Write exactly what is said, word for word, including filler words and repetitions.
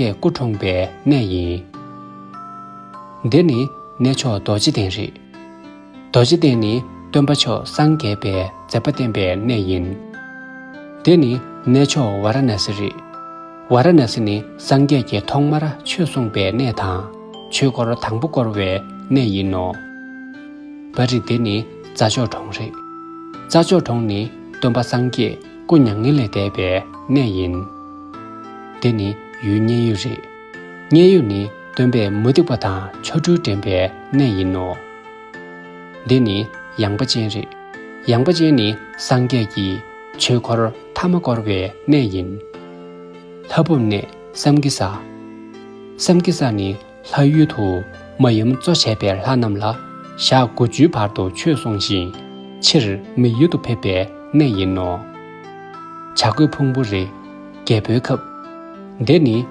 རྒྱས་སྐུ་འཁྲུངས་པའི་གནས་ཡིན། འདི་ནི་གནས་མཆོག་རྡོ་རྗེ་གདན་རེད། རྡོ་རྗེ་གདན་ནི་སྟོན་པ་མཆོག་སངས་རྒྱས་པའི་མཛད་པ་བསྟན་པའི་གནས་ཡིན། འདི་ནི་གནས་མཆོག་ཝཱ་ར་ཎ་སི་རེད། ཝཱ་ར་ཎ་སི་ནི་སངས་རྒྱས་ཀྱིས་ཐོག་མར་ཆོས་གསུངས་པའི་གནས་དང་། ཆོས་འཁོར་དང་པོ་བསྐོར་བའི་གནས་ཡིན་ནོ། བ་རི་འདི་ནི་རྩྭ་མཆོག་གྲོང་རེད། རྩྭ་མཆོག་གྲོང་ནི་སྟོན་པ་སངས་རྒྱས་སྐུ་མྱ་ངན་ལས་འདས་པའི་གནས་ཡིན། འདི་ནི་ཡུལ་མཉན་ཡོད་རེད། མཉན་ཡོད་ནི་སྟོན་པས་མུ་སྟེགས་པ་དང་ཆོ་འཕྲུལ་འགྲན་པའི་གནས་ཡིན་ནོ། འདི་ནི་ཡངས་པ་ཅན་རེད། ཡངས་པ་ཅན་ནི་སངས་རྒྱས་ཀྱིས་ཆོས་འཁོར་ཐ་མ་བསྐོར་བའི་གནས་ཡིན། ལྷ་བུམ་གནས་བསམ་གྱི་ས། བསམ་གྱི་ས་ནི་ལྷ་ཡུལ་དུ་མ་ཡུམ་གཙོ་བྱས་པའི་ལྷ་རྣམས་ལ་ཞག་དགུ་བཅུའི་བར་དུ་ཆོས་གསུངས་ཤིང་། ཕྱིར་མི་ཡུལ་དུ་ཕེབས་པའི་གནས་ཡིན་ནོ། བྱ་རྒོད་ཕུང་པོ་རི། རྒྱལ་པོའི་ཁབ། འདི་ནི་